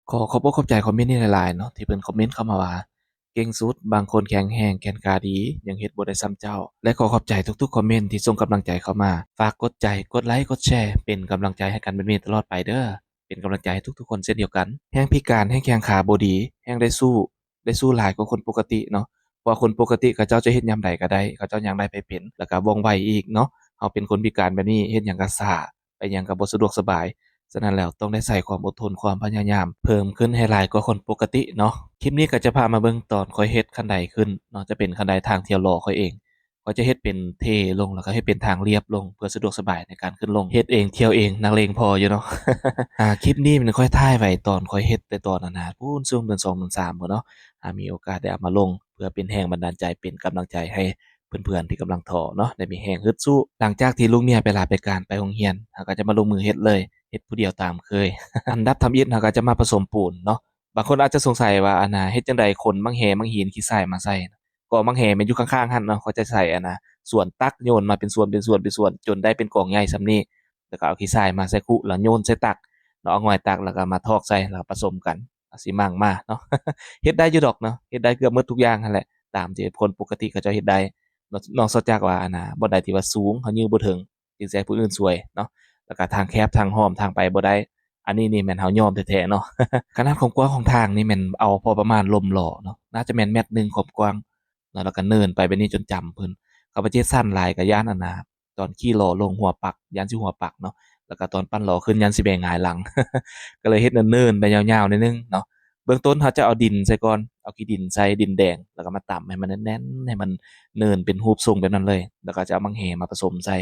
ຂໍຂອບອົກຂອບໃຈຄອມເມັນນີ້ຫຼາຍໆເນາະ ທີ່ເພິ່ນຄອມເມັນເຂົ້າມາວ່າ ເກັ່ງສຸດ, ບາງຄົນແຂງແຮງ, ແຂນຂາດີ, ຍັງເຮັດບໍ່ໄດ້ສ່ຳເຈົ້າ ແລະ ຂໍຂອບໃຈທຸກໆຄອມເມັນທີ່ສົ່ງກຳລັງໃຈເຂົ້າມາ. ຝາກກົດໃຈ, ກົດໄລ, ກົດແຊ ເປັນກຳລັງໃຈໃຫ້ກັນແບບນີ້ຕະຫຼອດໄປເດີ້. ເປັນກຳລັງໃຈໃຫ້ທຸກໆຄົນເຊັ່ນດຽວກັນ. ແຮງພິການ, ແຮງແຂງຂາບໍ່ດີ, ແຮງໄດ້ສູ້, ໄດ້ສູ້ຫຼາຍກວ່າຄົນປົກກະຕິເນາະ. ເພາະວ່າຄົນປົກກະຕິເຂົາເຈົ້າຈະເຮັດຍາມໃດກໍໄດ້, ເຂົາເຈົ້າຍ່າງໄດ້ໄປເປັນ, ແລ້ວກໍວ່ອງໄວອີກເນາະ. ເຮົາເປັນຄົນພິການແບບນີ້ ເຮັດຫຍັງກໍຊ້າ, ໄປຫຍັງກໍບໍ່ສະດວກສະບາຍ. ສະນັ້ນແລ້ວ ຕ້ອງໄດ້ໃສ່ຄວາມອົດທົນ, ຄວາມພະຍາຍາມ ເພີ່ມຂຶ້ນໃຫ້ຫຼາຍກວ່າຄົນປົກກະຕິເນາະ. ຄລິບນີ້ກໍຈະພາມາເບິ່ງຕອນຂ້ອຍເຮັດຄັນໄດຂຶ້ນເນາະ, ຈະເປັນຄັນໄດທາງທ່ຽວຫຼໍຂ້ອຍເອງ. ຂ້ອຍຈະເຮັດເປັນເທລົງ ແລ້ວກໍເຮັດເປັນທາງລຽບລົງ ເພື່ອສະດວກສະບາຍໃນການຂຶ້ນລົງ. ເຮັດເອງທ່ຽວເອງ ນັກເລງພໍຢູ່ເນາະ. ອາ ຄລິບນີ້ແມ່ນຂ້ອຍຖ່າຍໄວ້ຕອນຂ້ອຍເຮັດແຕ່ຕອນ ອັນນາ ພຸ້ນ ຊ່ວງເດືອນສອງເດືອນສາມພຸ້ນເນາະ. ອາ ມີໂອກາດໄດ້ເອົາມາລົງ ເພື່ອເປັນແຮງບັນດານໃຈ ເປັນກຳລັງໃຈໃຫ້ເພື່ອນໆທີ່ກຳລັງທໍ້ເນາະ ໄດ້ມີແຮງຮຶດສູ້. ຫຼັງຈາກທີ່ລູກເມຍໄປລາໄປການ ໄປໂຮງຮຽນ ເຮົາກໍຈະມາລົງມືເຮັດເລີຍ, ເຮັດຜູ້ດຽວຕາມເຄີຍ. ອັນດັບທຳອິດ ເຮົາກໍຈະມາປະສົມປູນເນາະ. ບາງຄົນອາດຈະສົງໄສວ່າ ອັນນາ ເຮັດຈັ່ງໃດຂົນໝາກແຮ່ໝາກຫີນຂີ້ຊາຍມາໃສ່? ກໍໝາກແຮ່ແມ່ນຢູ່ຂ້າງໆຫັ້ນເນາະ, ເຂົາຈະໃສ່ ອັນນາ ສ່ວນຕັກໂຍນມາເປັນສ່ວນ ເປັນສ່ວນ ເປັນສ່ວນ ຈົນໄດ້ເປັນກອງໃຫຍ່ສ່ຳນີ້ ແລ້ວກໍເອົາຂີ້ຊາຍມາໃສ່ຄຸ ແລ້ວໂຍນໃສ່ຕັກເນາະ, ເອົາຫງອຍຕັກ ແລ້ວກໍມາຖອກໃສ່ ແລ້ວກໍປະສົມກັນ ເອົາຊີໝັ້ງມາເນາະ. ເຮັດໄດ້ຢູ່ດອກເນາະ, ເຮັດໄດ້ເກືອບໝົດທຸກຢ່າງຫັ້ນແຫຼະ ຕາມທີ່ຄົນປົກກະຕິເຂົາເຈົ້າເຮັດໄດ້ເນາະ, ນອກເສຍຈາກວ່າ ອັນນາ ບ່ອນໃດທີ່ວ່າສູງ ເຮົາຍື້ບໍ່ເຖິງ ຈຶ່ງຊິໃຫ້ຜູ້ອື່ນຊ່ວຍເນາະ, ແລ້ວກໍທາງແຄບທາງຫ້ອມທາງໄປບໍ່ໄດ້. ອັນນີ້ນີ້ແມ່ນເຮົາຍອມແທ້ໆເນາະ. ຂະໜາດຄວາມກວ້າງຂອງທາງນີ້ແມ່ນເອົາພໍປະມານລົ້ມຫຼໍເນາະ, ໜ້າຈະແມ່ນແມັດໜຶ່ງຄວາມກວ້າງເນາະ, ແລ້ວກໍເນີນໄປແບບນີ້ຈົນຈຳເພິ່ນ. ຂ້າພະເຈົ້າຊັ້ນຫຼາຍກໍຢ້ານ ອັນນາ ຕອນຂີ່ຫຼໍລົງຫົວປັກ ຢ້ານຊິຫົວປັກເນາະ, ແລ້ວກໍຕອນປັ່ນຫຼໍຂຶ້ນຢ້ານຊິແບຫງາຍຫຼັງ ກໍເລີຍເຮັດເນີນໆໄປຍາວໆໜ້ອຍໜຶ່ງເນາະ. ເບື້ອງຕົ້ນເຮົາຈະເອົາດິນໃສ່ກ່ອນ, ເອົາຂີ້ດິນໃສ່ ດິນແດງ ແລ້ວກໍມາຕຳໃຫ້ມັນແໜ້ນໆ ໃຫ້ມັນເນີນເປັນຮູບຊົງແບບນັ້ນເລີຍ, ແລ້ວກໍຈະເອົາໝາກແຮ່ມາປະສົມໃສ່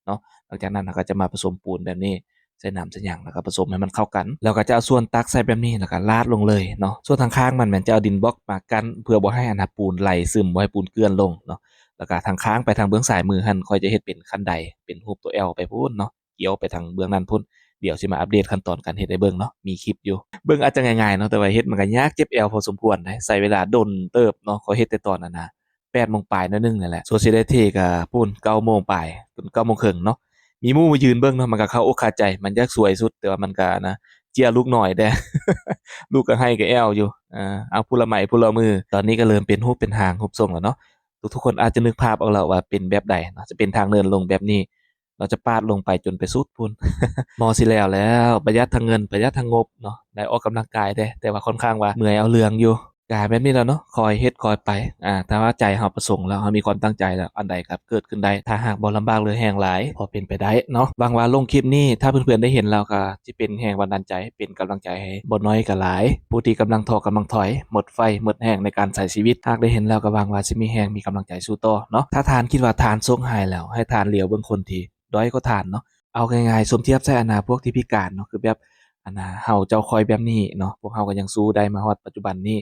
ເນາະ. ຫຼັງຈາກນັ້ນເຮົາກໍຈະມາປະສົມປູນແບບນີ້ ໃສ່ນ້ຳໃສ່ຫຍັງ ແລ້ວກໍປະສົມໃຫ້ມັນເຂົ້າກັນ, ແລ້ວກໍຈະເອົາສ່ວນຕັກໃສ່ແບບນີ້ ແລ້ວກໍລາດລົງເລີຍເນາະ. ສ່ວນທາງຂ້າງມັນແມ່ນຈະເອົາດິນບລັອກມາກັ້ນ ເພື່ອບໍ່ໃຫ້ ອັນນາ ປູນໄຫຼຊຶມ, ບໍ່ໃຫ້ປູນເຈື່ອນລົງເນາະ. ແລ້ວກໍທາງຂ້າງໄປທາງເບື້ອງຊ້າຍມືຫັ້ນ ຂ້ອຍຈະເຮັດເປັນຄັນໄດ ເປັນຮູບຕົວ L ໄປພຸ້ນເນາະ, ກ່ຽວໄປທາງເບື້ອງນັ້ນພຸ້ນ. ດຽວຊິມາອັບເດດຂັ້ນຕອນການເຮັດໃຫ້ເບິ່ງເນາະ, ມີຄລິບຢູ່. ເບິ່ງອາດຈະງ່າຍໆເນາະ, ແຕ່ວ່າເຮັດມັນກໍຍາກເຈັບແອວພໍສົມຄວນເດ້, ໃຊ້ເວລາດົນເຕີບເນາະ. ຂ້ອຍເຮັດແຕ່ຕອນ ອັນນາ ແປດໂມງປາຍໜ້ອຍໜຶ່ງນີ້ແຫຼະ, ສ່ວນຊິໄດ້ເທກໍພຸ້ນ ເກົ້າໂມງປາຍ ເກົ້າໂມງເຄິ່ງເນາະ. ມີໝູ່ມາຢືນເບິ່ງເນາະ, ມັນກໍຄາອົກຄາໃຈ, ມັນຢາກສວຍສຸດ ແຕ່ວ່າມັນກໍ ອັນນາ ເຈ້ຍລູກນ້ອຍແດ່ ລູກກໍໄຫ້ກໍແອວຢູ່. ເອົາ ຜູ້ລະໄມ້ຜູ້ລະມື. ຕອນນີ້ກໍເລີ່ມເປັນຮູບເປັນຮ່າງຮູບຊົງແລ້ວເນາະ. ທຸກໆຄົນອາດຈະນຶກພາບອອກແລ້ວວ່າເປັນແບບໃດເນາະ, ຈະເປັນທາງເນີນລົງແບບນີ້ ເນາະ, ຈະປາດລົງໄປຈົນໄປສຸດພຸ້ນ. ໝໍຊິແລ້ວແລ້ວ, ປະຢັດທັງເງິນ ປະຢັດທັງງົບເນາະ, ໄດ້ອອກກຳລັງກາຍແດ່ ແຕ່ວ່າຄ່ອນຂ້າງວ່າເມື່ອຍເອົາເລື່ອງຢູ່. ກະແບບນີ້ແຫຼະເນາະ, ຄ່ອຍເຮັດຄ່ອຍໄປ. ອາ ຖ້າວ່າໃຈເຮົາປະສົງແລ້ວ, ເຮົາມີຄວາມຕັ້ງໃຈແລ້ວ, ອັນໃດກໍເກີດຂຶ້ນໄດ້ ຖ້າຫາກບໍ່ລຳບາກເຫຼືອແຮງຫຼາຍ, ພໍເປັນໄປໄດ້ເນາະ. ຫວັງວ່າລົງຄລິບນີ້ ຖ້າເພື່ອນໆໄດ້ເຫັນແລ້ວ ກໍຊິເປັນແຮງບັນດານໃຈ, ເປັນກຳລັງໃຈໃຫ້ບໍ່ໜ້ອຍກໍຫຼາຍ ຜູ້ທີ່ກຳລັງທໍ້ກຳລັງຖອຍ, ໝົດໄຟໝົດແຮງໃນການໃຊ້ຊີວິດ. ຫາກໄດ້ເຫັນແລ້ວ ກໍຫວັງວ່າຊິມີແຮງ ມີກຳລັງໃຈສູ້ຕໍ່ເນາະ. ຖ້າທ່ານຄິດວ່າທ່ານໂຊກຮ້າຍແລ້ວ, ໃຫ້ທ່ານຫຼຽວເບິ່ງຄົນທີ່ ດ້ອຍກວ່າທ່ານເນາະ. ເອົາງ່າຍໆ ສົມທຽບໃສ່ ອັນນາ ພວກທີ່ພິການເນາະ, ຄືແບບ ອັນນາ ເຮົາເຈົ້າຂ້ອຍແບບນີ້ເນາະ, ພວກເຮົາກໍຍັງສູ້ໄດ້ມາຮອດປັດຈຸບັນນີ້.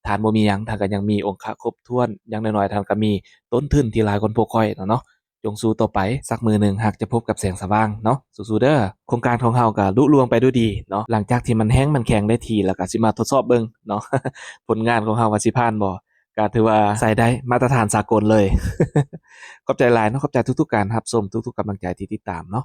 ທ່ານບໍ່ມີຫຍັງ, ທ່ານກໍຍັງມີອົງຄະຄົບຖ້ວນ, ຢ່າງໜ້ອຍໆ ທ່ານກໍມີຕົ້ນທຶນທີ່ຫຼາຍກວ່າພວກຂ້ອຍແລ້ວເນາະ. ຈົ່ງສູ້ຕໍ່ໄປ, ສັກມື້ໜຶ່ງຫາກຈະພົບກັບແສງສະຫວ່າງເນາະ, ສູ້ໆເດີ. ໂຄງການຂອງເຮົາກໍລຸລ່ວງໄປດ້ວຍດີເນາະ, ຫຼັງຈາກທີ່ມັນແຮງມັນແຂງໄດ້ທີ່ ແລ້ວກໍຊິມາທົດສອບເບິ່ງເນາະ, ຜົນງານຂອງເຮົາວ່າຊິຜ່ານບໍ່. ກໍຖືວ່າໃຊ້ໄດ້ມາດຕະຖານສາກົນເລີຍ. ຂອບໃຈຫຼາຍເນາະ, ຂອບໃຈທຸກໆການຮັບຊົມ, ທຸກໆກຳລັງໃຈທີ່ຕິດຕາມເນາະ.